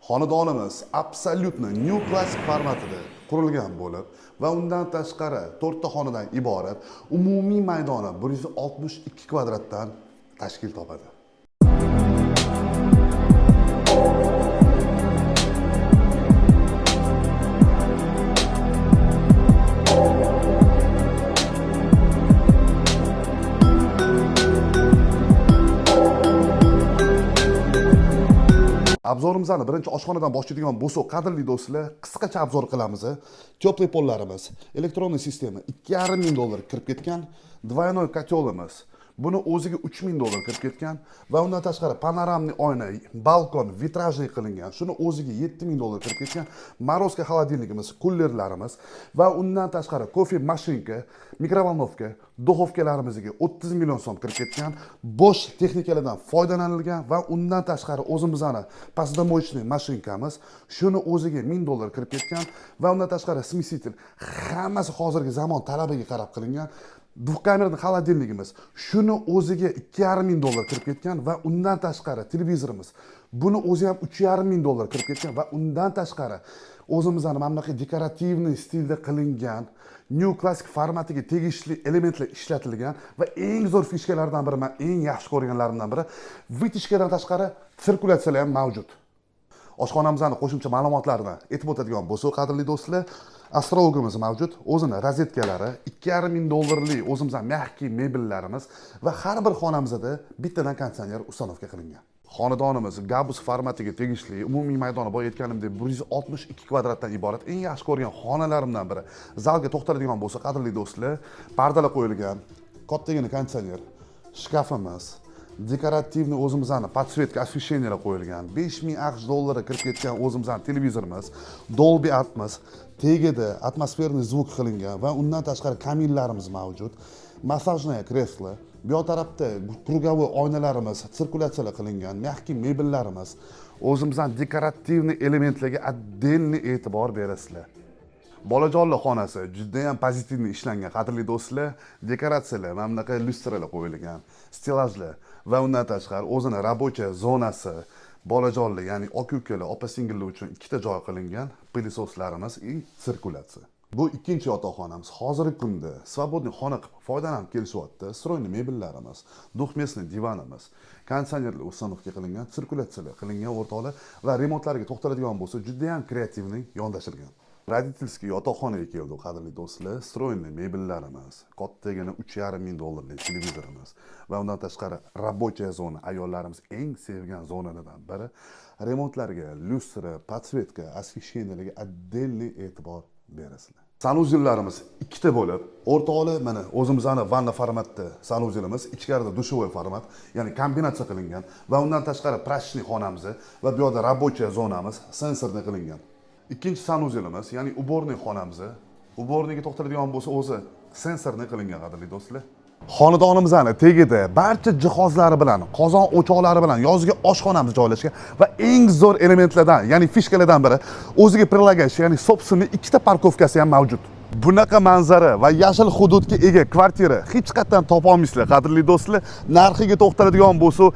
Xonadonimiz абсолютно new classic formatida qurilgan bo'lib va undan tashqari to'rtta xonadan iborat, umumiy maydoni 162 kvadratdan tashkil topadi. Обзор imizni birinchi oshxonadan boshlaydigan bo'lsak, qadrli do'stlar, qisqacha обзор qilamiz. Теплый pollarimiz, электронный система 2,5 ming dollar kirib ketgan, двойной котел imiz, buni o'ziga 3000 dollar kirib ketgan va undan tashqari панорамный oyna, balkon витражный qilingan, shuni o'ziga 7000 dollar kirib ketgan, морозка холодильник imiz, kullerlarimiz va undan tashqari кофе машинка, микроволновка, духовка larimizga 30 million so'm kirib ketgan, Bosch texnikalardan foydalanilgan va undan tashqari o'zimizni посудомоечный машинка miz, shuni o'ziga 1000 dollar kirib ketgan va undan tashqari смеситель, hammasi hozirgi zamon talabiga qarab qilingan. Двухкамерный холодильник imiz, shuni o'ziga 2,5 ming dollar kirib ketgan va undan tashqari televizorimiz, buni o'zi ham 3,5 ming dollar kirib ketgan va undan tashqari o'zimizni mana bunaqa декоративный stilda qilingan, new classic formatiga tegishli elementlar ishlatilgan va eng zo'r фишка lardan biri, man eng yaxshi ko'rganlarimdan biri, вытяжка dan tashqari sirkulyatsiyalar ham mavjud. Oshxonamizni qo'shimcha ma'lumotlarini aytib o'tadigan bo'lsak, qadrli do'stlar, astrologimiz mavjud, o'zini rozetkalari, 2,5 ming dollarlik o'zimizni мягкий mebellarimiz va har bir xonamizda bittadan konditsioner установка qilingan. Xonadonimiz gabus formatiga tegishli, umumiy maydoni, boya aytganimdek, 162 kvadratdan iborat. Eng yaxshi ko'rgan xonalarimdan biri. Zalga to'xtaladigan bo'lsa, qadrli do'stlar, pardalar qo'yilgan, kattagina konditsioner, shkafimiz, декоративный o'zimizni подсветка, освещение lar qo'yilgan, 5000 AQSh dollari kirib ketgan o'zimizni televizorimiz, Dolby Atmos, tagida атмосферный звук qilingan va undan tashqari kaminlarimiz mavjud, массажное кресло, bu yoq tarafda круговой oynalarimiz, sirkulyatsiyalar qilingan, мягкий mebellarimiz, o'zimizni декоративный elementlarga отдельный e'tibor berasizlar. Bolajonlar xonasi judayam позитивный ishlangan, qadrli do'stlar. Dekoratsiyalar, mana bunaqa lyustralar qo'yilgan, stellajlar va undan tashqari o'zini рабочая zonasi, bolajonlar, ya'ni aka ukalar, opa singillar uchun ikkita joy qilingan, пылесос larimiz и sirkulyatsiya. Bu ikkinchi yotoqxonamiz. Hozirgi kunda свободный xona qilib foydalanib kelishyapti. Встроенный mebellarimiz, двухместный divanimiz, konditsionerlar установка qilingan, sirkulyatsiyalar qilingan, o'rtoqlar, va remontlarga to'xtaladigan bo'lsa, judayam креативный yondashilgan. Родительский yotoqxonaga keldik, qadrli do'stlar. Встроенный mebellarimiz, kattagina 3,5 ming dollarlik televizorimiz va undan tashqari рабочая zona, ayollarimiz eng sevgan zonalardan biri. Remontlarga, lyustra, подсветка, освещение larga отдельный e'tibor berasizlar. Санузел larimiz ikkita bo'lib, o'rtoqlar, mana o'zimizni vanna formatda санузел imiz, ichkarida душевой format, ya'ni kombinatsiya qilingan va undan tashqari прачечный xonamiz va bu yoqda рабочая zonamiz сенсорный qilingan. Ikkinchi санузел imiz, ya'ni уборный xonamiz. Уборный ga to'xtaladigan bo'lsa, o'zi сенсорный qilingan, qadrli do'stlar. Xonadonimizni tagida barcha jihozlari bilan, qozon o'choqlari bilan yozgi oshxonamiz joylashgan va eng zo'r elementlardan, ya'ni фишка lardan biri, o'ziga прилагающий, ya'ni собственный ikkita парковка si ham mavjud. Bunaqa manzara va yashil hududga ega kvartira hech qayerdan topa olmaysizlar, qadrli do'stlar. Narxiga to'xtaladigan bo'lsa,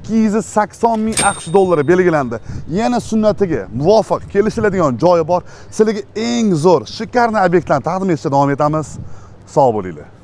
280 ming AQSh dollari belgilandi. Yana sunnatiga muvofiq kelishiladigan joyi bor. Sizlarga eng zo'r, шикарный obyektlarni taqdim etishda davom etamiz. Sog' bo'linglar.